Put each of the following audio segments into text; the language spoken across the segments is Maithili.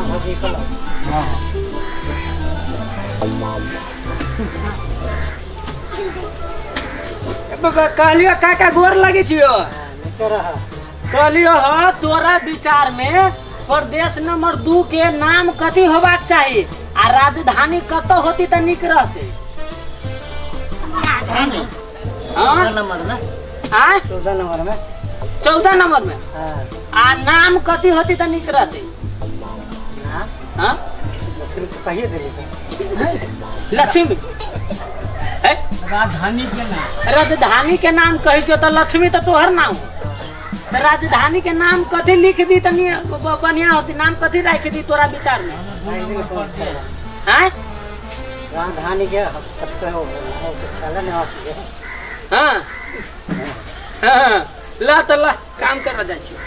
हाँ भौजी कल। हाँ। बाबा कहलियो काका गोर लगे छियो। नीचे रह। कहलियो ह तोरा विचार में प्रदेश नंबर 2 के नाम कथी होबाक चाही आ राजधानी कतऽ होती तऽ नीक रहते? राजधानी? हाँ? 14 नंबर में। आँ? 14 नंबर में। 14 नंबर में? हाँ। आ नाम कथी होती तऽ नीक रहते? नाम? हाँ? लक्ष्मी तो कहिए देली तो। लक्ष्मी? है? राजधानी के नाम। राजधानी के नाम कहै छियो तऽ लक्ष्मी तऽ तोहर नाम हो। तऽ राजधानी के नाम कथी लिख दी तऽ बढ़िया होती? नाम कथी राखि दी तोरा विचार में? आँय? राजधानी के कथी कहो, हो, चले ने आसी के। हाँ। हाँ। ला तऽ ला, काम करऽ जाइ छियो।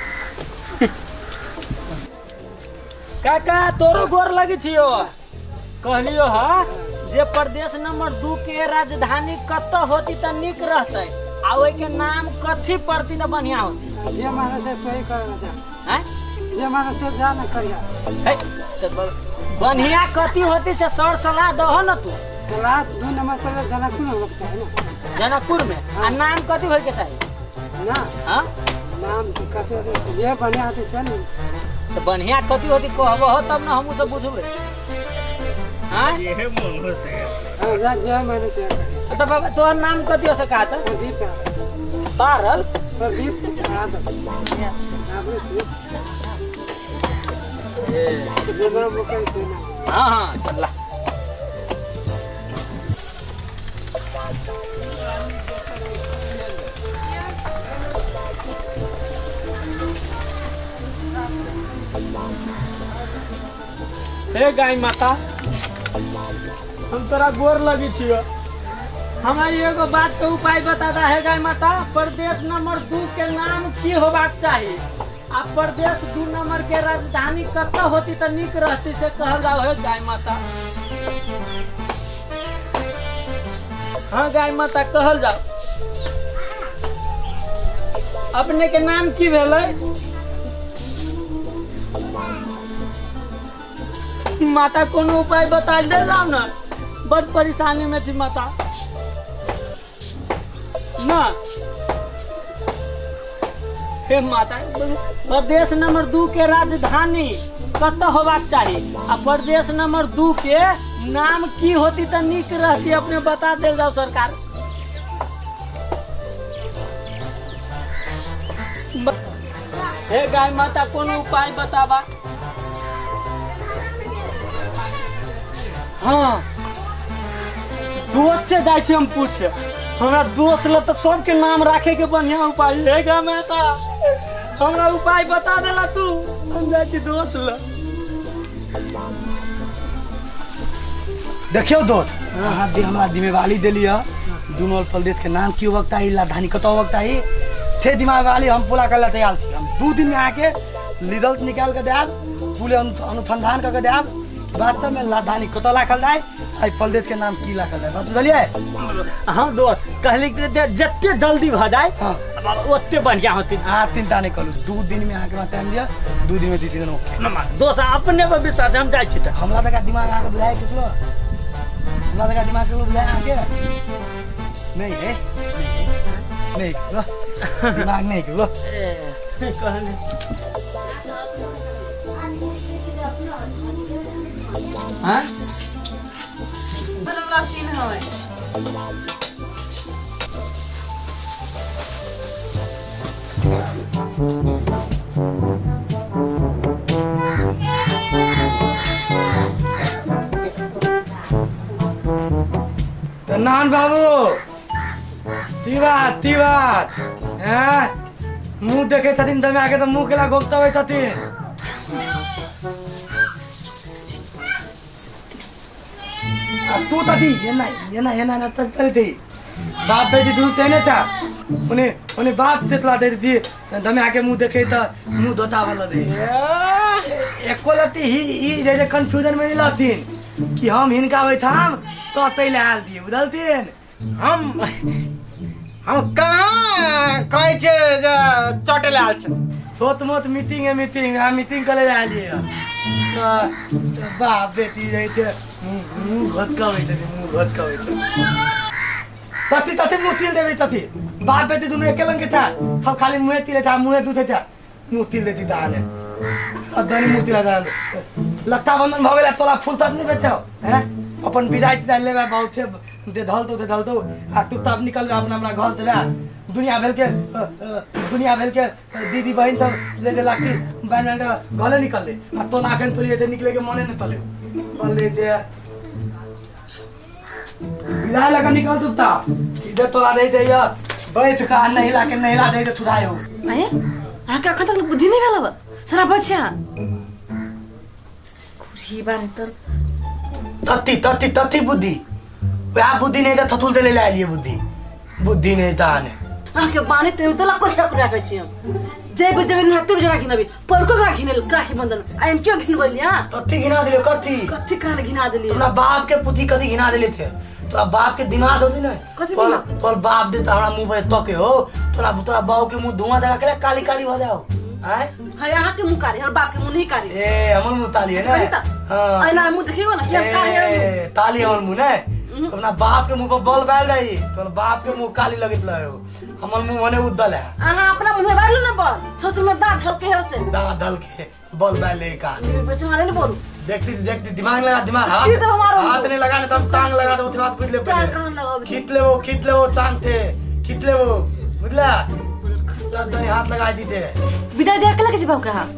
काका तोरो गोर लगै छियो। कहलियो ह जे प्रदेश नंबर 2 के राजधानी कतऽ होती तऽ नीक रहतै आ ओहि के नाम कथी पड़ती तऽ बढ़िया होती? जे माने से तोही करना जा। आँय? जे माने से जा ना करिया। है, तऽ बढ़िया कथी होती से सर सलाह दहो न तू। सलाह 2 नंबर पर जनकपुर में होके चाही ना। जनकपुर में? आ नाम कथी होय के चाही? ना। हाँ? नाम तो कथी होती जे बढ़िया होती से न। तऽ बढ़िया कथी होती कहबो हो तब न हमहूँ सब बुझबै। आँय? ये मोनो से। हाँ, जा, जे माने से करिया। तऽ बाबा तोहर नाम कथी हो से कहा तऽ? प्रदीप यादव। पारल? प्रदीप यादव। आबू से। जे बड़ा मुकल से ना। हाँ, हाँ, चल ला। हे गाय माता, हम तोरा गोर लगी छियो। हमरा एगो बात के उपाय बता दा हे गाय माता, प्रदेश नंबर 2 के नाम की होबाक चाही आ प्रदेश 2 नंबर के राजधानी कतऽ होती तऽ नीक रहती से कहल जाओ हे गाय माता। हाँ गाय माता कहल जाओ। अपने के नाम की भेलै? माता कोनो उपाय बता दे जाओ ना, बड़ परेशानी में छी माता। ना हे माता, प्रदेश नंबर 2 के राजधानी कतऽ होबाक चाही आ प्रदेश नंबर 2 के नाम की होती तऽ नीक रहती, अपने बता देल जाओ सरकार। हे गाय माता कोनो उपाय बताबा। हाँ दोस्त से जाइ छी हम पूछे, हमरा दोस्त ल तऽ सबके नाम राखे के बढ़िया उपाय। हे गाय माता हमरा उपाय बता देला तू, हम जाइ छी दोस्त ल। देखियौ दोस्त, अहाँ हमरा जिम्मेवारी देलियै दुनू प्रदेश के नाम की होबक चाही, राजधानी कतऽ होबक चाही, थे जिम्मेवारी हम पूरा करै लए तैयार छी। हम 2 दिन में अहाँके रिजल्ट निकालि कऽ देब, पूरे अनुसंधान कऽ के देब वास्तव में राजधानी कतऽ राखल जाय, एहि प्रदेश के नाम की राखल जाय। बात बुझलियै? हाँ दोस्त, कहली कि जे जते जल्दी भऽ जाय हाँ। ओते बढ़िया होती। अहाँ चिंता नहीं करू, 2 दिन में अहाँके हमरा टाइम दिअ, 2 दिन में डिसीजन ओके। मामा, दोस्त अपने पर विश्वास है, हम जाइ छी तऽ। हमरा तक दिमाग अहाँके बुझाय ककरो? हमरा तक दिमाग ककरो बुझाय अहाँके? नहीं है, नहीं है, नहीं ककरो दिमाग नहीं ककरो। ए, कहली। हाँ? बड़ा सीन है। तो नान बाबू ती बात, ती बात, हैं? मुँह देखे छथिन तऽ आके तऽ मुँह केला गोपतबै छथिन। आ तू तथी एना एना एना एना तथी तथी बाप बेटी दुनू तेने था, ओने ओने बाप तेतला दे दी दमे आके मुँह देखे तऽ मुँह धोता वाला दे। एको लत्ती ही ई जे जे कंफ्यूजन में नहीं लथिन कि हम हिनका बैठाम तो तै ले आयल दिए, बुझलथिन? हम कहाँ कहै छियै जे चटे ले आयल छै। छोट मोट मीटिंग है, मीटिंग, हम मीटिंग करे ले आयल हियै। तऽ बाप बेटी रहै छै मुँह घोटकबै छै, मुँह घोटकबै छै। तथी तथी मुँह तिल देबै तथी। बाप बेटी दुनू एके रंग के था, तब खाली मुँहे तिले था, मुँहे दूधे था, मुँह तिल देती तहने तब दनी मुँह तिला तहने। लत्ता बंधन भऽ गेलै, तोरा फूल तब नहि बेचौ हैं। अपन विदाई तिदाई लेबै बहुते दे धल दो, दे धल दो आ तू तब निकल अपना हमरा घर देबै। दुनिया भेल के दुनिया भेल के दीदी बहन तब ले दे लागी बहन घरे निकल ले आ तोला अखन तोली जे निकले के मने न तले कहले जे विदाई लगा निकल तू ता इधर तोला दे दे या बैठ का नहिला के नहिला दे दे थुराय हो। अरे अहाँके अखन तक बुद्धि नहीं भेल सारा बच्चा कुरी बारे त तत्ती तत्ती तत्ती बुद्धि वह बुद्धि नहीं त थथुल दे ले आलिए बुद्धि बुद्धि नहीं त आने। अहाँके बाने ते तला कोठा कुरा करै छी हम जेबे जेबे नहाते बजे राखी नबी परको राखी ने राखी बंधन I am क्यों घिनबलिया हाँ? तत्ती घिना दिले कथी कथी कान घिना दिलिए? तोरा बाप के पुथी कथी घिना दिले थे? तोरा बाप के दिमाग होती ना कथी तोर दिमाग? तोर बाप दे हमरा मुंह पे तके हो, तोरा तोरा बाऊ के मुंह धुआं देखा के काली काली हो जाओ आय। हाय अहाँ के मुंह कारी, हमर बाप के मुंह नहीं कारी। ए हमर मुंह ताली है ना? कथी त? हां। ऐना मुंह देखियो ना कि हम कारी है मुंह। ए, ताली हमर मुंह ने तो अपना बाप के मुंह पर बल बैल रही, तोर बाप के मुंह काली लगत रहे हो, हमर मुंह मने उद्दल है। अहाँ अपना मुंह में बालू ना बल सोच में दांत झलके है उसे दांत ढल के बल बैल ले का बच्चा वाले ने बोलू। देखती देखती दिमाग लगा, दिमाग हाथ खींच दो हमारो हाथ मुंह। नहीं लगाने तो हम टांग लगा दो, उठवा कूद ले टांग पहले। कहाँ लगाओ? खींच ले वो, खींच ले वो टांग थे, खींच ले वो, बुझला? तब तो हाथ लगा दी थे। विदाई दे के लगे छै बाप के हाथ।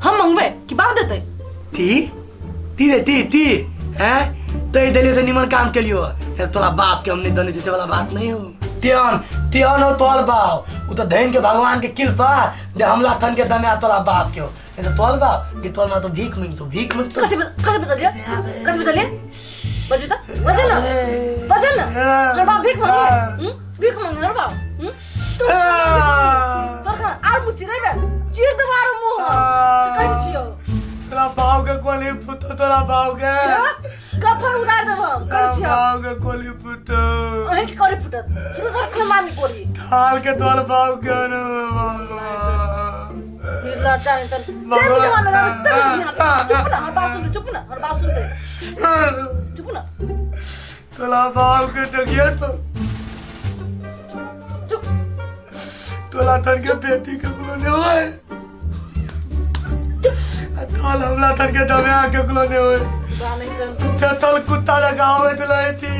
हम मंगबे कि बाप देते? ती ती दे ती ती हैं तई देलियो से निमन काम के लियो। ए, तोरा बाप के हमने दने देते वाला बात नहीं हो। तियन तियन हो तोल बाप, उ तो धन के भगवान के कृपा दे हमला थन के दमे तोरा बाप के हो। ए तो तोल बाप कि तोल ना तो भीख मांग, तो भीख मांग तो। कथि कथि बदलियो? कथि बदलियो? बजू त बजू ना, बजू ना। तोर बाप भीख मांगे? भीख मांगे तोर बाप? तू तोर का आर मुची रे बे चीर दे मारो मुंह। कहि छियो तोरा बाप के कोली पुतो, तोरा बाप के कफन उड़ा देब हम। कहि छियो बाप के कोली पुतो। अहे की करे पुटत? तू तोर खमानी कोरी थाल के तोर बाप के न निर्लज्ज जाने चल। चल जवान रे, चल चुप ना, हर बात सुनते चुप ना, हर बात सुनते चुप ना। तोरा बाप के देखिए तो चुप। तोला थन के बेटी के कुलो ने होए। थाल हमला थन के दमे आके कुलो ने होए। चतल कुत्ता लगावे तो लए थी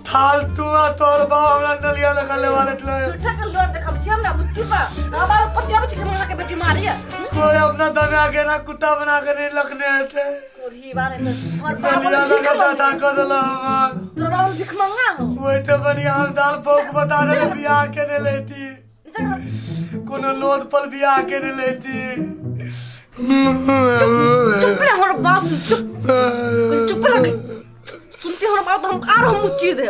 थाल तू आ तोर बाप हमरा नलिया लगा ले वाले तो लए। झूठा के लोर देखब छी हमरा मुच्ची बा हमार पतिया बच के हमरा के बेटी मारिया। कोई अपना दमे आके ना कुत्ता बना के नहीं लगने थे। कोरी बारे तो हमर बाप नलिया लगा दादा कर दला हमार। तोर बाप भीख मंगा हो। वही तो बढ़िया हम दाल पोक बता दे बियाह के ने लेती, कोनो लोद पर बियाह के ने लेती। चुप रे हमर बाप सुन, चुप चुप लगे सुनते हमर बाप हम आर हम मुच्ची दे।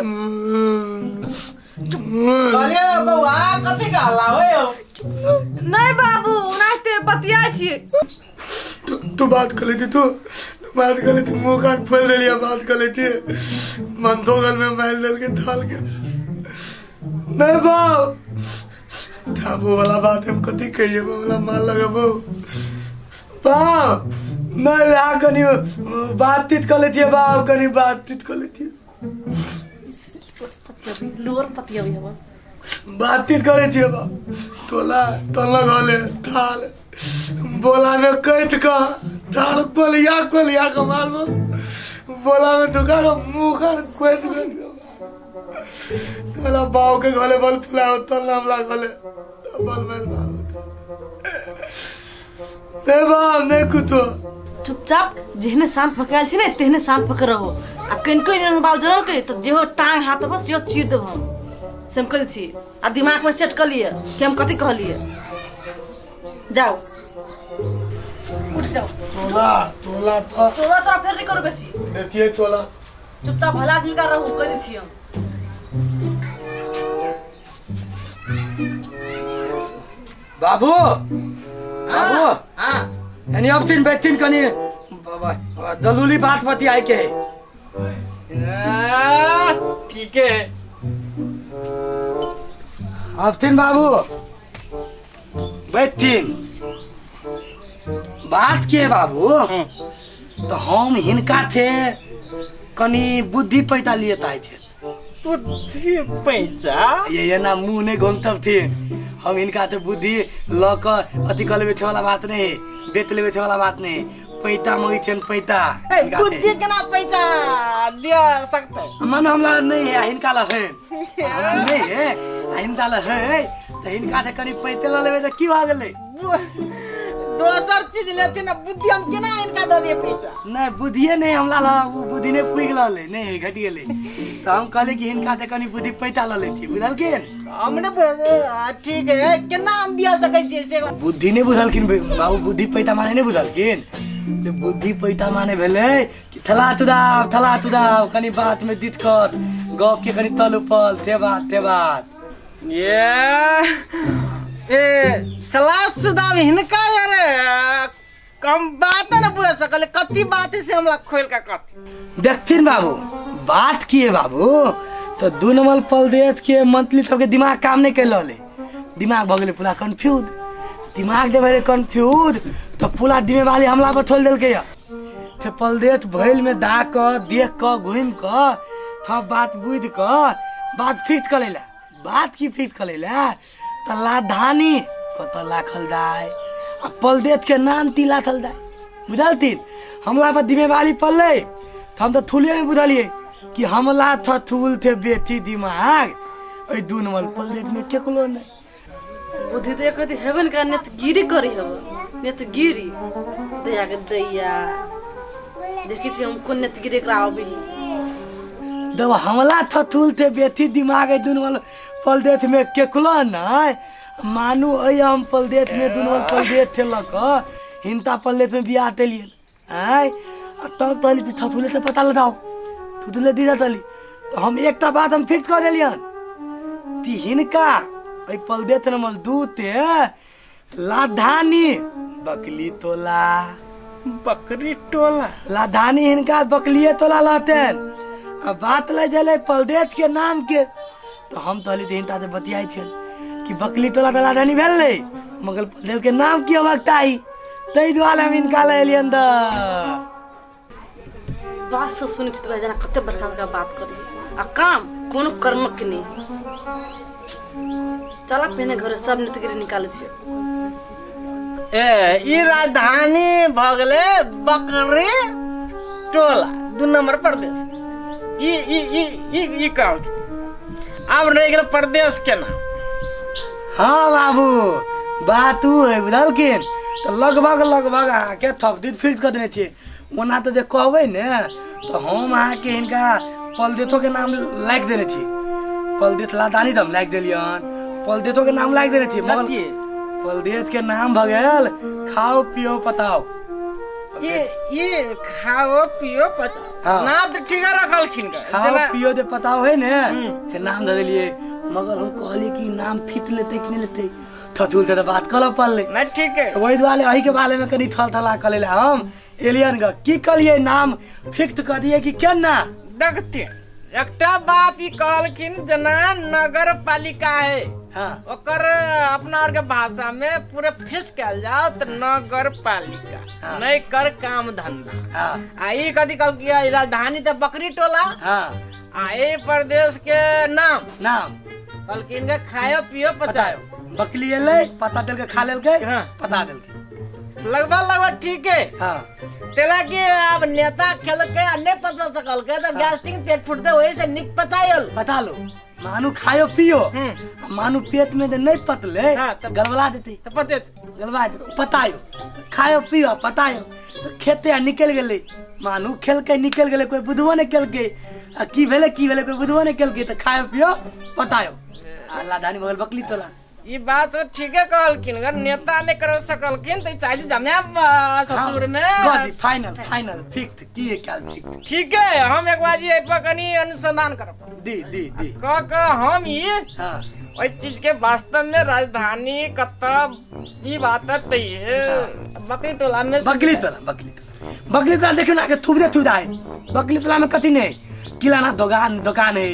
अरे बौआ कथी कहला हो? नहीं बाबू ओनाहिते बतिया छी। तू बात कर लेती, तू बात कर लेती, मुंह कान खोल दे लिया बात कर लेती, मन तो गल में मैल दल के थाल के। नहीं बाप ठाबो वाला बात हम कथी कहिए वाला माल लगाबो बाप। मैं यहाँ कनी बातचीत कर लेती है बाप, कनी बातचीत कर लेती है, लोर पतिया भी हवा बातचीत कर लेती है बाप। तोला तोला गले थाल बोला में कैत का थाल कोलिया कोलिया कमाल में बोला में दुका का मुंह का कैत तोला बाव के गले बल फुलाओ तोला हमला गले बल मेल बाप ते बाप नहीं कुतो। चुपचाप जेहने शांत भकायल छी ने तेहने शांत भक रहो आ कनिको एहन बाप जनल के तो जेहो टांग हाथ बस यो चीर देब हम से हम कहै छी। आ दिमाग में सेट कर लिए कि हम कथी कहलिए। जाओ उठ जाओ। तोला तोला तो तोला तोरा फेर नहीं करू बेसी देखिए तोला। चुपचाप भला आदमी का रहू कह दै छी हम। बाबू बाबू हां यानी अब तीन बैठिन कनी दलूली बात बती आई के ठीक है। अब तीन बाबू बैठिन बात के बाबू, तो हम हिनका थे कनी बुद्धि पैता लिए ताई थे। बुद्धि पैसा? ये ये ना मुंह नहीं घूमतब थे। हम हिनका थे बुद्धि ल क अथी कर लेबे थे वाला बात नहीं, बेच लेबे थे वाला बात नहीं। पैता मंगी थे पैता। ए, बुद्धि केना पैसा दिया सकते? मन हमरा नहीं है, हिनका ल है। हमरा नहीं है, हिनका ल है, तो हिनका थे कनी पैते ल लेबे त की भ गेलै? दोसर चीज लेते ना, बुद्धि हम केना इनका दऽ दिए पैसा? नहीं, बुद्धिए नहीं हमरा ल, उ बुद्धि नहीं पुग रहलै, नहीं घटि गेलै। तो हम कहले कि हिनका ते कनी बुद्धि पैता ल लेथी, बुझलखिन? हमने ठीक है, केना हम दिया सकै छियै से? बुद्धि नहीं बुझलखिन बाबू, बुद्धि पैता माने नहीं बुझलखिन। ते बुद्धि पैता माने भेलै कि थला तुदाव थला तुदाव, कनी बात में दिक्कत, गप के कनी तल उपल, ते बात ते बात। ये ए सलाह सुझाव हिनका यार कम बात न बुझ सकल, कति बात से हमरा खोल के कथी देखथिन बाबू। बात की है बाबू, तो दू नंबर पल देत के मंथली सबके दिमाग काम नहीं कर रहले, दिमाग भऽ गेलै पूरा कंफ्यूज। दिमाग दे भेलै कंफ्यूज तो पूरा जिम्मेवारी हमला पर छोड़ देलकै। ते पलदेत भैल में दा कऽ देख कऽ घुमि कऽ थप बात बुझि कऽ बात फिक्स कऽ लेला। बात की फिक्स कऽ लेला तऽ लाधानी कतऽ लाखल दाय आ पलदेत के नाम ती लाखल दाय, बुझलथिन? हमला पर जिम्मेवारी पड़लै तऽ हम तऽ थुलिए में बुझलियै कि हमला थूल थे बेटी दिमाग एहि दू नंबर पलदेत में केकरो नहीं। बुद्धि तो एक हेबे ने करे, नेतगिरी करी हेबे, नेतगिरी दैया के दैया देखै छी हम कोन नेतगिरी एकरा अबै। जब हमला थथुल थे बेथी दिमाग है दुनू वाला पलदेत में केकलो नहीं, मानू अय हम पलदेत में दुनू वाला पलदेत थे लक हिंता पलदेत में बियाह तेलिए आय। आ तब तली थथुले से पता लगाओ, थुथुले दी तली तो हम एकटा बात हम फिक्स कर देलियन ती हिनका एहि पलदेत नंबर 2 ते लाधानी बकली तोला। बकरी टोला? लाधानी हिनका बकलिए तोला लहतेन। आ बात ले जले पलदेत के नाम के तो हम तहली तऽ हिनका से बतियाइ छियन कि बकली तोला तऽ लाधानी भेल मगर पलदेत के नाम की होबाक चाही, ताहि दुआरे हम हिनका लए एलियन। तऽ बात सब सुनै छी तऽ जेना कते बड़का बड़का बात करी आ काम कोनो कर्मक नहि। चला पहिने घरे सब नेतगिरी निकालै छियै। ए ई राजधानी भऽ गेलै बकरी टोला 2 नंबर प्रदेश। ई ई ई ई ई कहल आब रहि गेल प्रदेश के नाम। हाँ बाबू बात उ है, बुझलखिन? तऽ लगभग लगभग अहाँके थपदीत फिक्स कऽ देने छियै। ओना तऽ जे कहबै ने तऽ हम अहाँके हिनका पलदेथो के नाम लागि देने छी। पलदेथ लादानी तऽ हम लागि देलियन, पलदेथो के नाम लागि देने छी, मगर पलदेथ के नाम भऽ गेल खाओ पियो पताओ। ई खाओ पियो पचाओ। हाँ। नाम तऽ ठीक रखलखिन गे। खाओ पियो जे पताओ है ने से नाम धऽ देलियै, मगर हम कहलियै कि नाम फिट लेतै कि नहि लेतै, थथुल के तऽ बात करऽ पड़लै। नहीं ठीक है। वही दुआरे एही के बारे में कनी थल थला कऽ लेले हम एलियन ग की कहलियै नाम फिक्स कऽ दियै कि केना? देखते एकटा बात ई कहलखिन जेना नगर पालिका है, हाँ, ओकर अपना आर के भाषा में पूरे फिक्स कयल जाओ तऽ नगर पालिका, हाँ। नहीं कर काम धंधा। हाँ। आ ई कथी कहलकै राजधानी तऽ बकरी टोला। हाँ। आ ए प्रदेश के नाम नाम कहलखिन के खायो पियो पचायो। बकली एलै पता देलकै, खा लेलकै, हाँ। पता देलकै। लगभग लगभग ठीक है। हाँ। तेला कि अब नेता खेलकै आ नहीं पचवा सकलकै तऽ गैस्ट्रिक पेट फुटते वही से निक पचायल। पता लो मानू खायो पियो, मानू पेट में नहीं पतले, हाँ, तब गड़बड़ा देते। तो पते गड़बड़ा देते। पतायो खायो पियो पतायो तो खेते आ निकल गेलै, मानू खेलकै निकल गेलै, कोई बुझबो नहीं केलकै। आ की भेलै की भेलै कोई बुझबो नहीं केलकै, तऽ खायो पियो पतायो आ लाधानी भगल बकली तोला। ई बात तो ठीके कहलखिन, अगर नेता नहीं कर सकलखिन तो चाहे जमे ससुर में गदी फाइनल फाइनल फिक्स की है क्या फिक्स। ठीक है, हम एक बार जी पर कनी अनुसंधान करब। दी दी दी क क हम ई हाँ। ओहि चीज के वास्तव में राजधानी कतऽ ई बात तय है। बकरी टोला में बकरी टोला, बकरी टोला, बकरी टोला देखियौ ना के थुबरे थुबरा है। बकरी टोला में कथी नहीं किराना दोकान दोकान है,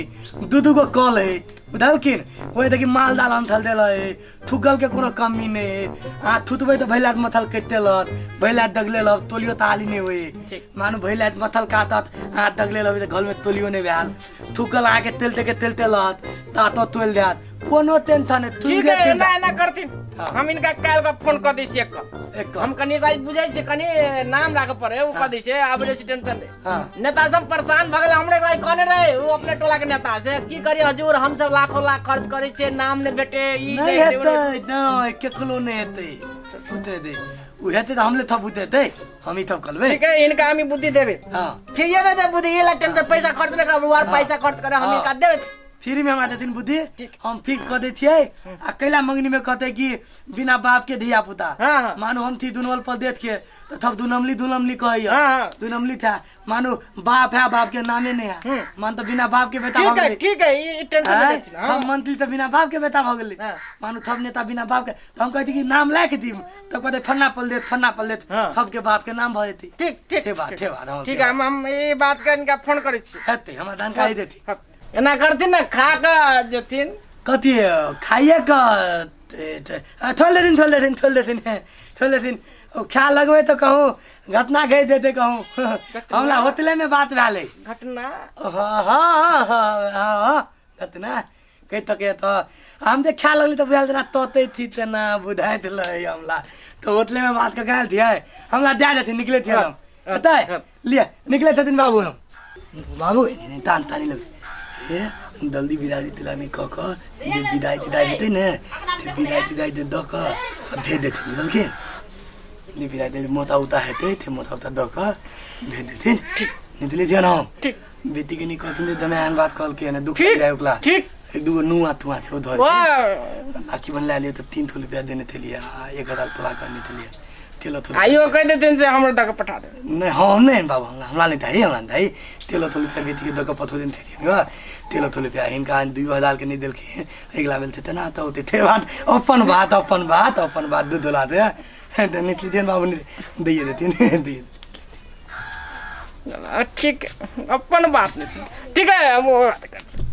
दू दू गो कल है, बुझलखिन? ओहि देखी माल दाल अंथल देल है, थुकल के कोनो कमी नहीं है। अहाँ थुतबै तऽ भैला मथल कटि लत, भैला दगले लब, तोलियो ताली नहीं होई। मानू भैला मथल काटत, अहाँ दगले लब तऽ घर में तोलियो नहीं भेल। थुकल अहाँके तेलते के तेलते लत, तातो तोलि देत, कोनो टेंशन नहीं। ठीक है, एना एना करथिन। हाँ। हम इनका काल्हि का फोन कऽ दै छियै एक एक हम कनि भाई बुझै छियै, कनि नाम राखऽ पड़े, ओ कऽ दै छियै, आब बेसी टेंशन नहि। नेता सब परेशान भऽ गेलै। हमरे भाई कहने रहे ओ अपने टोला के नेता से, की करी हजूर, हम सब लाखों लाख खर्च करै छियै, नाम नहि भेटे ई नहीं नहि, हेतै, नहीं केकरो नहीं हेतै, उतरे दे, उ हेतै तऽ हमले थप उतरेतै, हम ही थप करबै। ठीक है, इनका हम ही बुद्धि देबै। फिर ये में दे बुद्धि, ये ला टेंशन, पैसा खर्च नहीं करब, आर पैसा खर्च करे हम इनका देबै। फ्री में हमरा देथिन बुद्धि। ठीक। हम फिक्स कऽ दै छियै। आ कैला मंगनी में कहतै कि बिना बाप के धिया पुता। हाँ। मानू हम थी दुनू प्रदेश के तो थप दुनमली दुनमली कहैया। हाँ। दुनमली था, मानू बाप है, बाप के नामे नहीं है, मान तो बिना बाप के बेटा ठीक भऽ है। गेलै। ठीक है, ई टेंशन नहीं आँय? लेथिन। हाँ। हम मंत्री तऽ बिना बाप के बेटा भऽ गेलै। मानू थप नेता बिना बाप के, तऽ हम कहै छी कि नाम लाखि दी, तऽ कहतै फन्ना पल देत, फन्ना पल देत। थप के बाप के नाम भऽ जेतै। ठीक ठीक। थे बात, थे बात, हाँ, ठीक थे है, हम ई बात के इनका फोन करै छी। हेतै, हमरा जानकारी देती। हाँ, एना करथिन ने, खा कऽ जेथिन। कथी खाइए कऽ थोड़ देथिन, थोड़ देथिन, थोड़ देथिन, थोड़ देथिन। ओ खा लगबै तऽ कहूँ घटना घटि जेतै कहूँ। हमरा होटले में बात भेलै। घटना? हाँ हाँ हाँ हाँ, घटना कहि तके तऽ हम जे खा लगली तऽ बुझायल जेना तते थी तेना बुझाइत रहै हमरा। तऽ होटले में बात कऽ गेल थियै, हमरा दए देथिन। निकले थियै हम, हेतै लिअ, निकले छथिन बाबू। हम बाबू तान तानी लग हे, जल्दी विदाई तिदाई नहि कऽ कऽ जे विदाई तिदाई हेतै ने, से विदाई तिदाई दऽ कऽ आ भेज देथिन, बुझलखिन? जे विदाई दे मोता उता हेतै, से मोता उता दऽ कऽ भेज देथिन। निकले छियनि हम। ठीक। बेटीके नहि कहथिन जे जमाइ एहन बात कहलकै हन, दुख ठीक। लागि जाइ ओकरा। ठीक। एक दूगो नुआ तुआ छै, ओ धऽ वाह। राखी बनला लिअ तऽ 3 ठो रुपया देने थेलियै आ 1000 तोरा करने थेलियै तेल थोड़ा। आइयो कहि देथिन से हमरो दऽ कऽ पठा दे। नहीं, हम नहीं बाबू, हमरा हमरा नहीं चाही, हमरा नहीं चाही। तेल थोड़ा रुपया बेटी के दऽ कऽ पठो देने थेलियै ग। तेल थोड़ा रुपया हिनका 2000 के नहीं देलखिन, अगिला बेल थे तेना तऽ ओते थे बात, अपन बात, अपन बात, अपन बात। दूध ला दे तऽ निकली थिन बाबू, दैये देथिन, दैये। ठीक है, अपन बात नहीं, ठीक है, हम वो बात कर।